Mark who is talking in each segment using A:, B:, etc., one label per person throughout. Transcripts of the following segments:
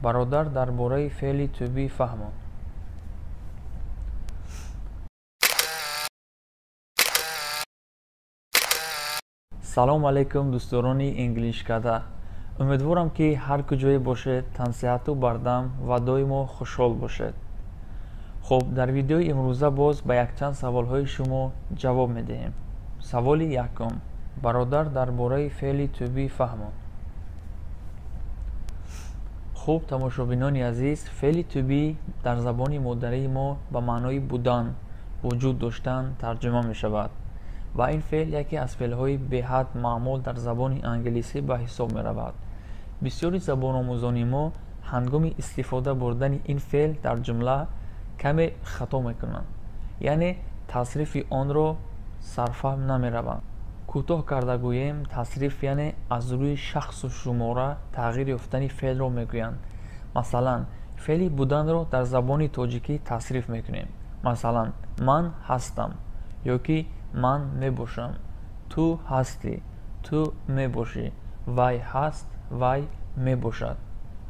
A: Бародар, дар бораи феъли to be фаҳмон. Салом алейкум, дӯстдорони инглишкада. Умедворам, ки ҳар куҷое бошед, тансиҳату бардам ва доимо хушҳол бошед. Хуб, дар видеои имрӯза боз ба якчанд саволҳои шумо ҷавоб медиҳем. Саволи якум: бародар, дар бораи феъли to be фаҳмон. Хуб, тамошобинони азиз, феъли to be дар забони модарии мо ба маънои будан, вуҷуд доштан тарҷума мешавад ва ин феъл яке аз феълҳои беҳад маъмул дар забони англисӣ ба ҳисоб меравад. Бисёри забономӯзони мо ҳангоми истифода бурдани ин феъл дар ҷумла каме хато мекунанд, яъне тасрифи онро сарфаҳм намераванд. Кӯтоҳ карда гӯем, тасриф яъне аз рӯи шахсу шумора тағйир ёфтани феълро мегӯянд. Масалан, феъли буданро дар забони тоҷикӣ тасриф мекунем. Масалан, ман ҳастам ё ки ман мебошам, ту ҳастӣ, ту мебошӣ, вай ҳаст, вай мебошад.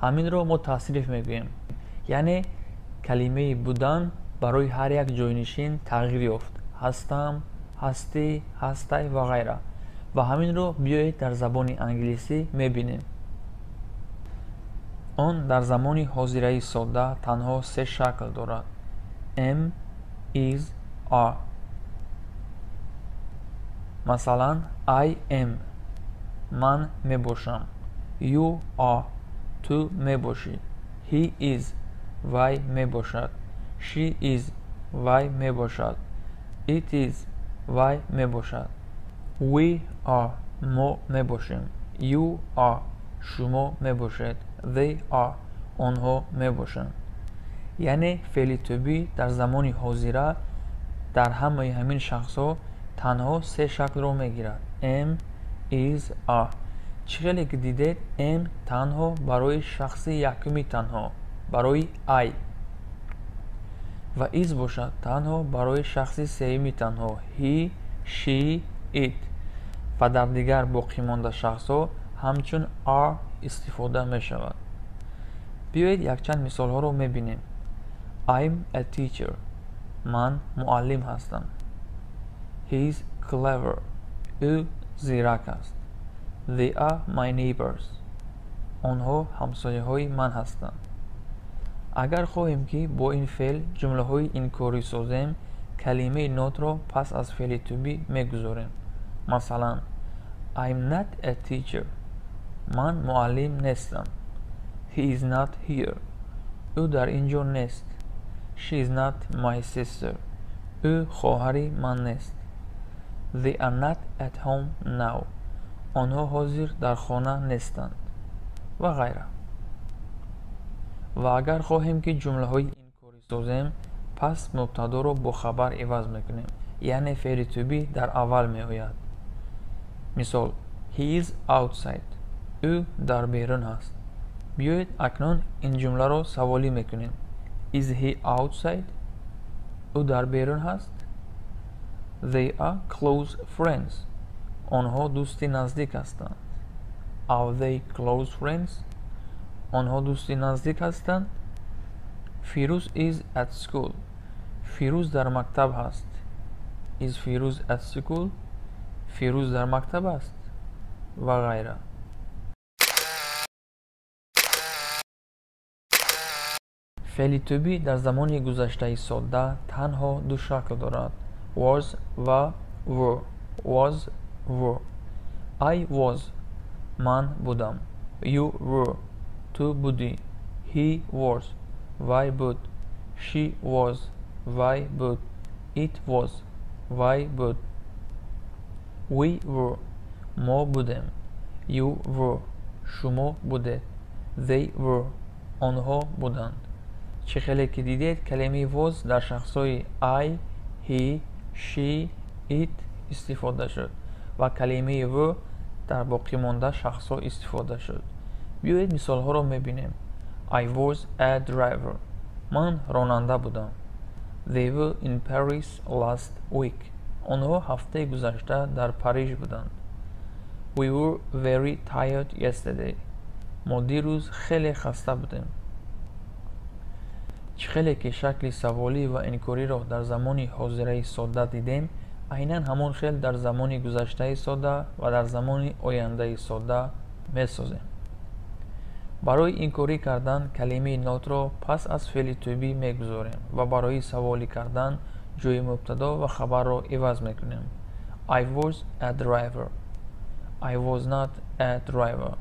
A: Ҳаминро мо тасриф мегӯем, яъне калимаи будан барои ҳар як ҷойнишин тағйир ёфт: ҳастам, ҳастӣ, ҳастай ва ғайра. Ва ҳаминро биёед дар забони англисӣ мебинем. Он дар замони ҳозираи содда танҳо се шакл дорад: am, is, are. Масалан, I am — ман мебошам, you are — ту мебошӣ, he is — вай мебошад, she is — вай мебошад, it is — вай мебошад, we are — мо мебошем, you are — шумо мебошед, they are — онҳо мебошанд. Яъне феъли to be дар замони ҳозира дар ҳамаи ҳамин шахсҳо танҳо се шаклро мегирад: am, is, are. Чӣ хеле ки дидед, am танҳо барои шахси якуми танҳо, барои I, ва is бошад танҳо барои шахси сеюми танҳо, he, she, it, ва дар дигар боқимонда шахсҳо ҳамчун are истифода мешавад. Биёед, якчанд мисолҳоро мебинем. I'm a teacher. Ман муаллим ҳастам. He's clever. Ӯ зирак аст. They are my neighbors. Онҳо ҳамсояҳои ман ҳастанд. Агар хоҳем, ки бо ин феъл ҷумлаҳои инкорӣ созем, калимаи not ро пас аз феъли to be мегузорем. Масалан, I'm not a teacher. Ман муаллим нестам. He is not here. Ӯ дар ин ҷо нест. She is not my sister. Ӯ хоҳари ман нест. They are not at home now. Онҳо ҳозир дар хона нестанд ва ғайра. Ва агар хоҳем, ки ҷумлаҳои инкорӣ созем, пас мубтадоро бо хабар иваз мекунем, яъне феъли to be дар аввал меояд. Мисол: He is outside. Ӯ дар берун аст. Биёед, акнун ин ҷумларо саволӣ мекунем. Is he outside? Ӯ дар берун ҳаст? They are close friends. Онҳо дӯсти наздик ҳастанд. Are they close friends? Онҳо дӯсти наздик ҳастанд? Фирӯз is at school. Фирӯз дар мактаб ҳаст. Is Фирӯз at school? Фирӯз дар мактаб аст? Ва ғайра. Феъли to be дар замони гузаштаи содда танҳо ду шакл дорад: was ва were. Was, were. I was — ман будам, you were — ту будӣ, he was — вай буд, she was — вай буд, it was — вай буд, we were — мо будем, you were — шумо будед, they were — онҳо буданд. Чӣ хеле ки дидед, калимаи was дар шахсҳои I, he, she, it истифода шуд ва калимаи were дар боқимонда шахсҳо истифода шуд. Биёед, мисолҳоро мебинем. I was a driver. Ман ронанда будам. They were in Paris last week. Онҳо ҳафтаи гузашта дар Париж буданд. We were very tired yesterday. Мо дирӯз хеле хаста будем. Чӣ хеле ки шакли саволӣ ва инкориро дар замони ҳозираи содда дидем, айнан ҳамон хел дар замони гузаштаи содда ва дар замони ояндаи содда месозем. Барои инкорӣ кардан калимаи not-ро пас аз феъли to be мегузорем ва барои саволӣ кардан ҷои мубтадо ва хабарро иваз мекунем. I was a driver. I was not a driver.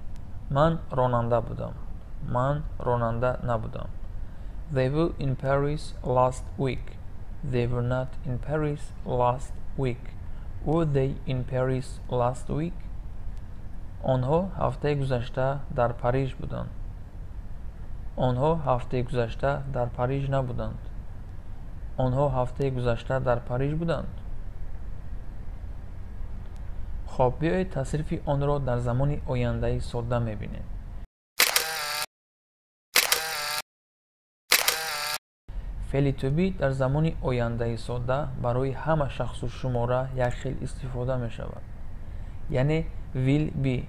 A: Ман ронанда будам. Ман ронанда набудам. They were in Paris last week. They were not in Paris last week. Were they in Paris last week? Онҳо ҳафтаи гузашта дар Париж буданд. Онҳо ҳафтаи гузашта дар Париж набуданд. Онҳо ҳафтаи гузашта дар Париж буданд. Хоб, биёед тасрифи онро дар замони ояндаи содда мебинем. Феъли to be дар замони ояндаи содда барои ҳама шахсу шумора як хел истифода мешавад. Яъне will be,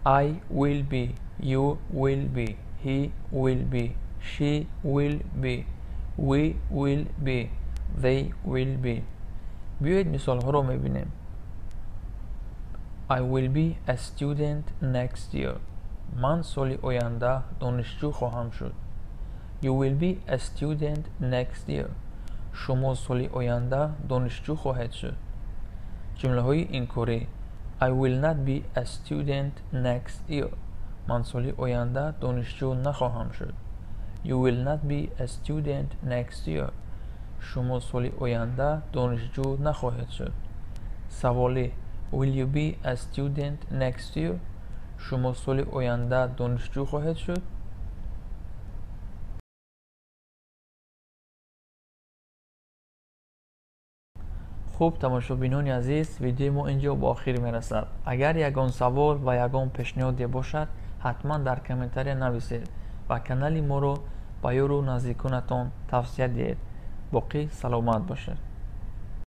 A: I will be, you will be, he will be, she will be, we will be, they will be. Биёед мисолҳоро мебинем. I will be a student next year. Ман соли оянда донишҷӯ хоҳам шуд. You will be a student next year. Шумо соли оянда донишҷӯ хоҳед шуд. Ҷумлаҳои инкорӣ: I will not be a student next year. Ман соли оянда донишҷӯ нахоҳам шуд. You will not be a student next year. Шумо соли оянда донишҷӯ нахоҳед шуд. Саволӣ: Will you be a student next year? Шумо соли оянда донишҷӯ хоҳед шуд? Хуб, тамошобинони азиз, видеои мо инҷо ба охир мерасад. Агар ягон савол ва ягон пешниҳоде бошад, ҳатман дар комментария нависед ва канали моро ба ёру наздиконатон тавсия диҳед. Боқӣ саломат бошед.